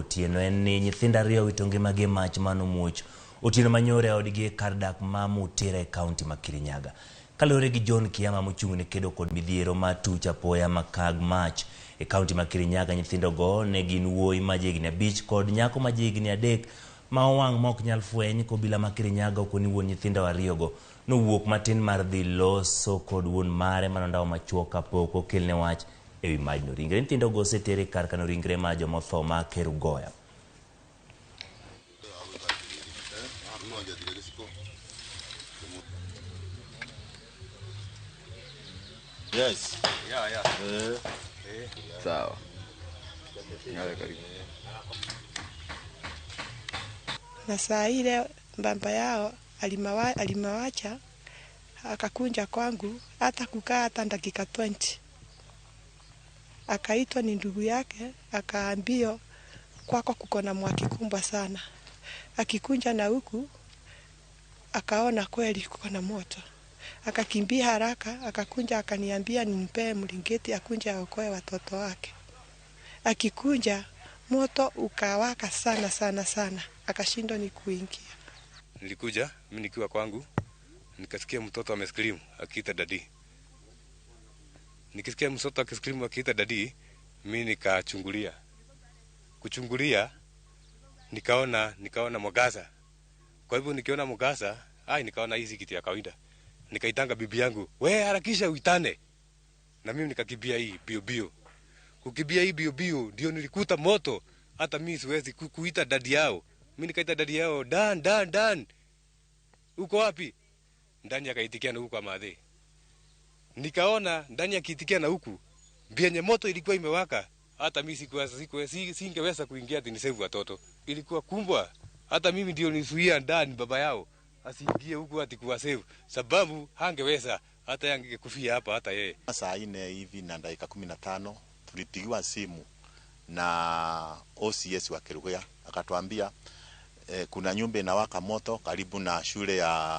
Otieno en ni nyithindo ariyo owito ngimagi e mach manomuoch otieno manyoro e odgi e kar dak ma Mutira e kaunti ma Kirinyaga. Kaluwore gi John Kiama mochung' ne kedo kod midhiero ma tuch apoya makag mach e kaunti ma Kirinyaga, nyithindogo ne gin wuoyi ma jahigni 5 kod nyako ma jahigni 3 ma owang' ma ok nyal fweny. Kobila ma Kirinyaga okoni wuon nyithindo ariyogo nowuok matin mar dhi loso kod wuon mare manondawo machuok kapok okelne wach ewi majno. Ringre nyithindogo oseter e kar kano ringre mar jomotho ma Kerugoya. Yes. Yeah. Sawa. Karibu. Na saa ile baba yao alimawacha akakunja kwangu, hata kukaa hata dakika 20. Akaitwa ni ndugu yake, akaambiwa kwako kuko na mwaki kubwa sana. Akikunja na huku akaona kweli kuko na moto. Akakimbia haraka, akakunja akaniambia nimpee mlingeti akunja aokoe watoto wake. Akikunja moto ukawaka sana sana sana, akashindwa ni kuingia. Nilikuja mimi nikiwa kwangu, nikasikia mtoto amescream akiita daddy. Nikisikia mtoto akiscream akiita daddy, mimi nikachungulia. Kuchungulia nikaona mwangaza. Kwa hivyo nikiona mwangaza, nikaona hizi kitu ya kawaida. Nikaitanga bibi yangu, we harakisha uitane. Na mimi nikakimbia hii bio bio. Kukimbia hii bio bio ndio nilikuta moto. Hata mimi siwezi kuita dadi yao. Mimi nikaita dadi yao, Dan, Dan, Dan. Uko wapi? Ndani akaitikia na huku kwa madhe. Nikaona ndani akiitikia na huku, bienye moto ilikuwa imewaka. Hata mimi singeweza kuingia ati nisave watoto. Ilikuwa kumbwa. Hata mimi ndio nisuia ndani baba yao asiingie huku ati kuwa save, sababu hangeweza, hata angekufia hapa hata yeye. Saa 4 hivi na dakika 15 tulipigiwa simu na OCS wa Kerugoya, akatuambia kuna nyumba inawaka moto karibu na shule ya